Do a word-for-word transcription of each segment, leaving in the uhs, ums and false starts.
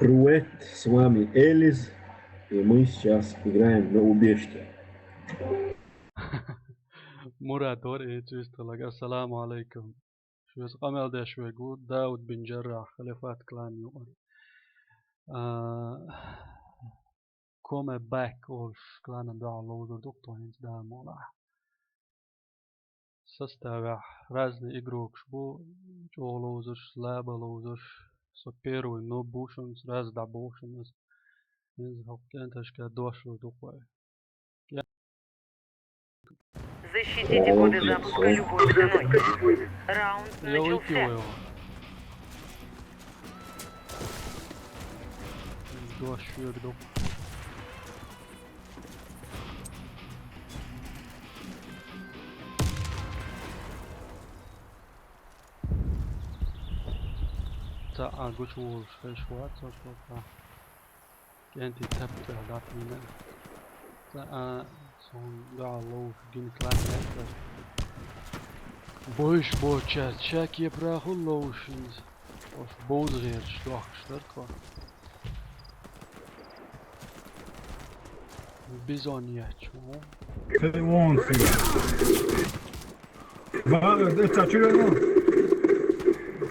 Привет, с вами Элис, и мы сейчас играем на убежище. Мурат, ор, э, чувствовала. Ассаламу алейкум. Шуэс къамел деш вегу, Дауд бин Джаррах, Халифат клан юкъар. А, Come back олуш клана дуьхьал ловзур ду тхо хӀинца Дала мукъ лахь. Составехь разный игрокаш бу, чӀогӀа ловзуш, слабо ловзуш. Со первый ноб ву шуна, сразу дӀабоху шуна ас. ХӀинца хӀокху кӀенташка дош лур ду тхо. Защитите коды запуска любой ценой. Раунд начался. Йо, икки вай вай. Дош шуьга ду. Цхьа а гучуволуш хезаш вац оцу хӀокху. КӀентий таппа тӀехь дӀатийна. Цкъа а суна дуьхьал ловзуш гина класс яц. Бойш боцучаьрца ша кепара хуьлу ловзуш хӀинца. Ош бовза гӀерташ дохкуш дара тхо. Бизон етташ ву. Хей, вон цига. БагӀа, де, ца чуьра вон.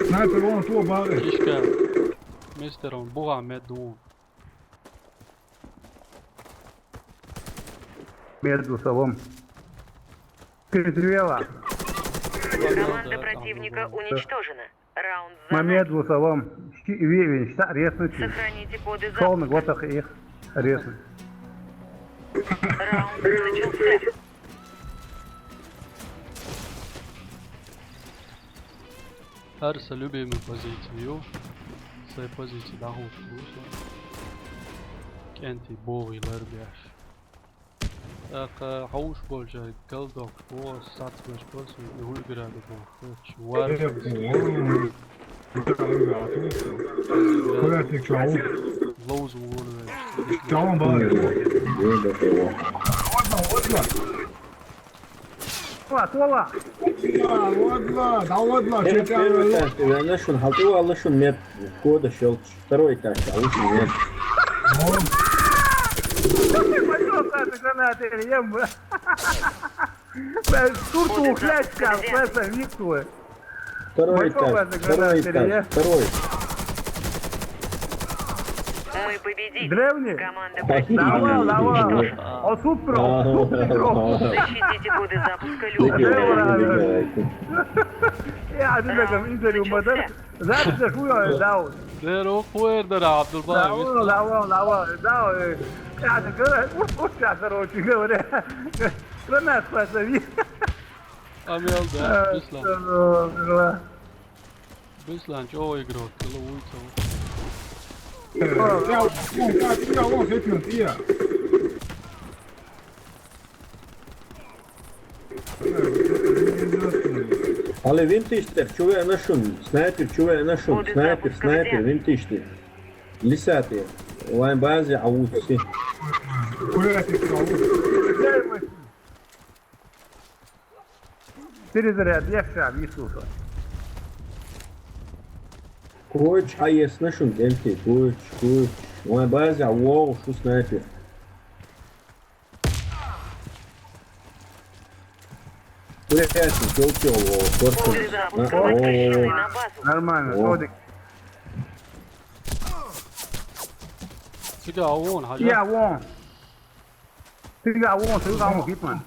Снайпер вон, то багӀа. Ишка. Мистер, он бугӀа мед вон. Между собой. Передвела. Команда противника уничтожена. Раунд за нами. Момент в лесовом. Щи-, ви-, ви-, ща-, резкий. Сохраните коды запуска. Солнце, вот так их резкий. Раунд начался. ХӀара сан любимый позици ю. Сайн позици дӀахӀуттур ву со. КӀентий богӀий ларбеш. ТӀаккха хьовш болчаьрга галдоккхуш боху, сацбеш боху, и хӀуьйгара ду боху, хӀоьттуш вар. Ловза волавелча. Чаван бара. Ва, тола. Ва, вадла, да вадла, чекай. Первый этаж, наверное, шун, хьалтӀе валла шун мет, кода щелчу. Второй этаж, а лучше нет. Пойдём, Саша, гранаты, ем. Турту ухлять сейчас, просто виктуэ. Второй этаж, второй этаж, второй. Мы победили. Древний? Команда противника уничтожена. Давай, давай. О, супер, супер. Защитите коды запуска любой. Я тебе там интервью модель. Запись хуёвая, да, вот. Дер, о, кхуэр дара, Абдулбаев. Давай, давай, давай, давай. Я так говорю, вот, вот сейчас, короче говоря. Гранат позови. Амел, да, Беслан. Беслан, чего игрок? Целый улица. Я, я, я, я, я, я. Али винтиштер, чу веана шун, снайпер, чу веана шун, снайпер, снайпер, винтиштер. Лисати, вайн базе а вуси. Перезаряд, я ща, Иисуса. Коч, а ес на шун, кӀентий, коч, коч. Вайн базе а вогӀу шу снайпер. Блядь, ёлки, о, корпус. Коды запуска возвращены на базу. Нормально, о. Содик. Цигахь а вон, хьажа. Я вон. Цигахь а вон, цигахь а вон, Хитман.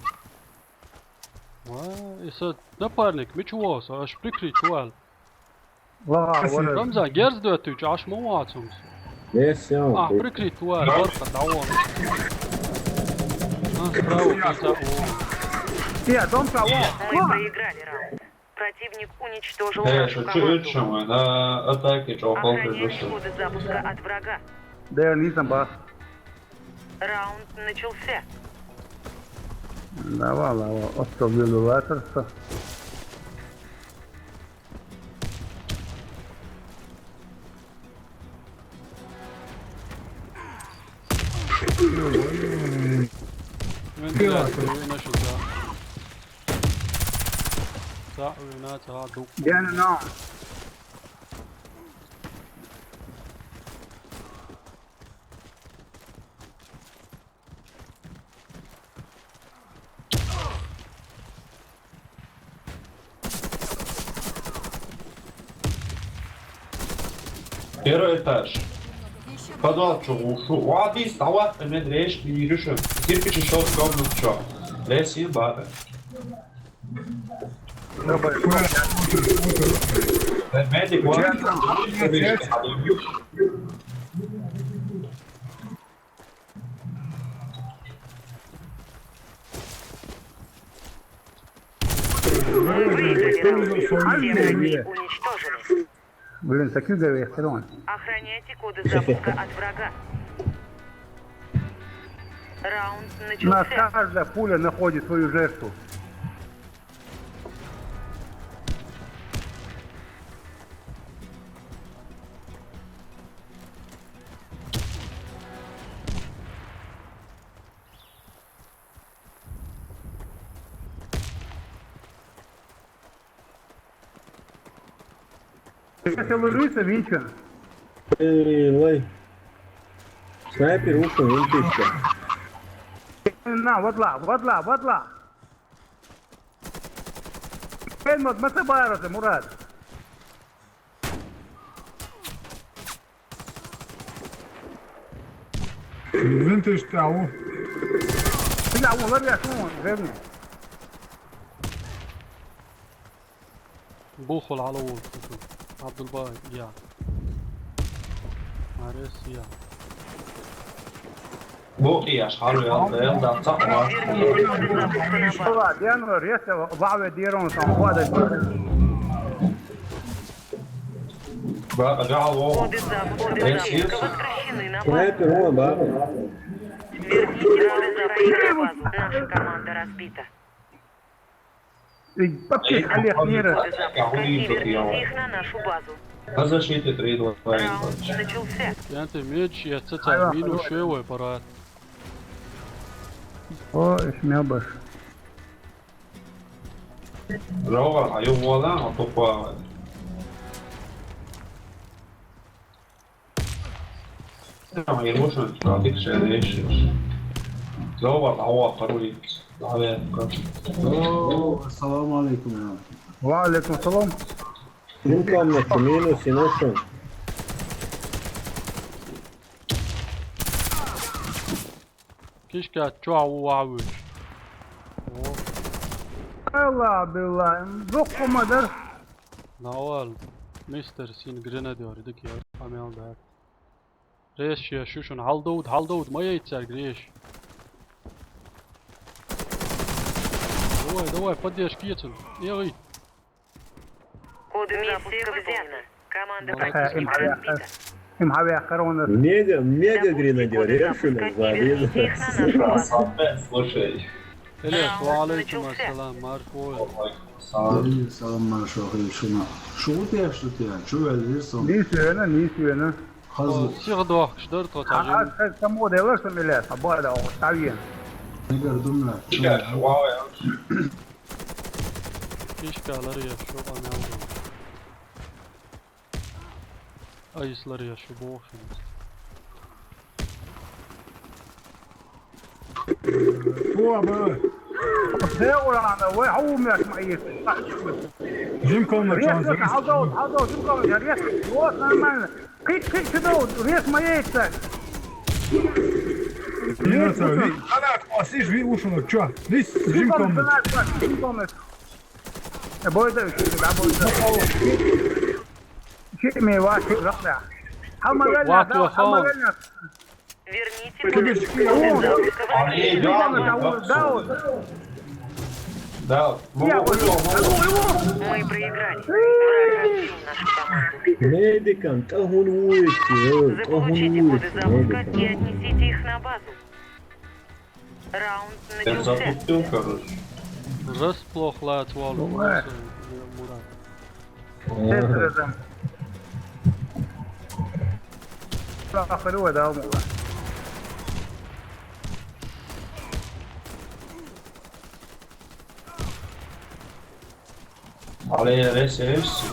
Ва, и сан напарник мича вогӀу, со аш прикрыть ву аьлла. Ва, ва. Рамзан, герз доьттуьйту, Ӏаш ма вац хӀумса. Yes, я. А, прикрыть вара, бархат дӀаволла. А, справа, конца, о. Я, дом кого? Мы проиграли раунд. Противник уничтожил нашу команду. Э, что, чё, чё мы на атаке, чё, охранять коды запуска от врага. Да, не там, ба. Раунд начался. Давай, давай, остановил латерса. Вентиляция, вина сюда. Цхьаъ вина, цхьаъ дукха. Дена, но. Первый этаж. Подвал чё, ушу. Ва, дис, а вот, мне дрежь, не вижу. Кирпичи шёл в комнату, чё? Лес и бабы. Медик, ва. Мы выиграли раунд. Все враги уничтожены. Блин, такие говорят, хрен. Охраняйте коды запуска от врага. Раунд начался. У нас каждая пуля находит свою жертву. Сейчас я ложусь, а Витя. Эй, лай. Снайпер ушел, винтышка. На, вот ла, вот ла, вот ла. Эльмот, Матабараса, Мурат. Винтыш тау. Тау, лар я шун, верни. Бухул алавул, Абдулбай, я. Арес, я. Бухи я шару я, да, я, да, так, ма. Шула, ден, рес, ваве, дерон, сан, хвада. Ба, ба, ба, ба. Коды запуска противника возвращены на базу. Снайпер, о, ба. Верните коды запуска на базу. Наша команда разбита. Эй, вообще, Олег, мира. Коды запуска и верните их на нашу базу. А защиты три два. Раунд начался. Пятый меч, я цецай, минус шесть, аппарат. О, ишмя баш. Рога, а ё вола, а то па. Ай, можно, а ты к следующий. Рога, а вот, пару. Давай, короче. О, ассаламу алейкум, я. Ва алейкум салам. Минус, минус, минус. Кишка, чё, ау, ау. О. Алла, билла, жок комадар. Навал, мистер син гренадер, идик я, амел да. Реш я, шушун, халдоуд, халдоуд, ма яйцар, греш. Давай, давай, поддержки, ецун. Эй, эй. Коды запуска взяты. Команда противника разбита. Им хаве ахарона. Мега, мега гренадер, я шуна, забил. Слушай. Эле, ва алейкум ассалам, Марк, ой. Салам, салам, Марк, шо хил шуна. Шо ты, шо ты, чё я лезу? Нисвена, нисвена. Хазу. Сигдох, шдар то. А, а, самого дела, что миле, а бада, о, тавьен. Мега думна. Чё, вау, я. Кишкалар я, шо ана. Айслар я, шо бохин. Фу, абы. Фу, урана, вай, хау, мяч, мои. Жим комнат, резко, чанзы. Алдау, алдау, жим комнат, резко. Вот, нормально. Кык, кык, кык, рез моей, так. Минута, ви, она, а, сиш, ви ушел, чё? Здесь, жим комнат. Жим комнат. Э, бойда, да, бойда. Чё, мне ваш, да. Хамагальна, да, хамагальна. Верните. О, да, да, да. Да, я вот, алло, алло. Мы проиграли. Враг разбил нашу команду. Медикам, тахун уйти, э, тахун уйти. Заполучите коды запуска и отнесите их на базу. Раунд начался. Я запустил, короче. Жест плохо лац вал. Давай. Мурат. Сестры там. Ахыры да, Мурат. Алло, рез, рез.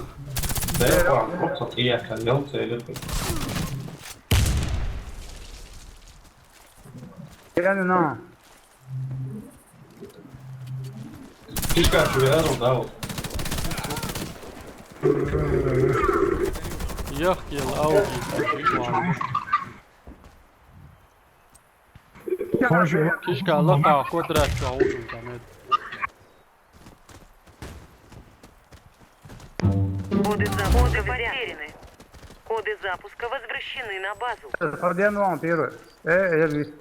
Да, я просто приехал, я целый. Я не знаю. Фишка, что я, да, вот. Jahkele augītā. Kīškā lakā, ko turēt kā ušunkā, ne? Коды запуска потеряны. Коды запуска возвращены на базу. Один вам первый. Э, я вижу.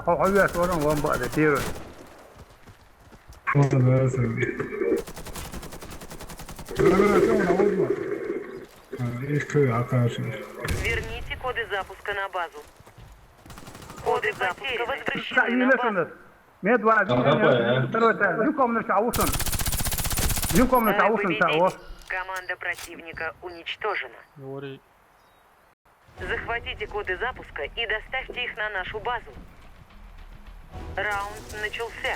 Хо-, хо-, я тоже вам бады первый. Ладно, давай, Сергей. Давай, давай, Тёма, на возьму. А, их кы-, а, конечно. Верните коды запуска на базу. Коды запуска возвращены на базу. Медвар, второй этаж. Линкомнер шаушен. Линкомнер шаушен, шао. Команда противника уничтожена. Говори. Захватите коды запуска и доставьте их на нашу базу. Раунд начался.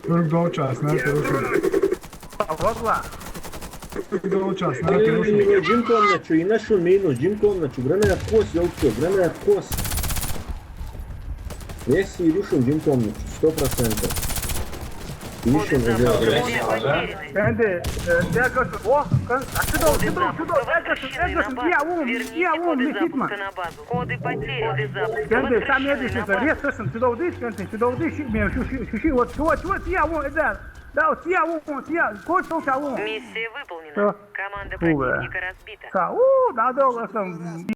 Turk dolčās, nē, Turku. Turk dolčās, nē, Turku. Jimkomnaču, inašu minu, Jimkomnaču, granēt kos, jaukto, granēt kos. Esi irušun Jimkomnaču, sto procenta. Irušun, Kendi, e, dergašu, oh, kan, čudo, čudo, čudo, dergašu, dergašu, ja, um, ja, um, mi hitman. Коды потеряны. Kendi, sam jediši, ka ries esam, čudo, dis, kendi, čudo, dis, mi, šu, šu, šu, šu, ot, ot, ot, ja, um, da, da, ot, ja, um, ot, ja, ko, ko, ka, um. Миссия выполнена. Команда противника разбита. Ka, u, da, da, esam,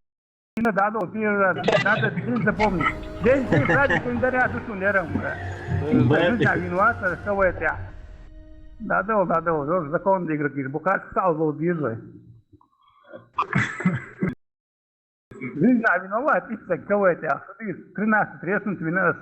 da, da, ot, ja, da, da, din zapomni. Den, din, frate, din darea dušu, neram, bre. Da, da, vinovato, što je te. Da, da, da, da, još zakon da igra, bukač, kao zlo, dizoj. Vin da vinovat, isto kao je te, trinaest, trideset, trinaest.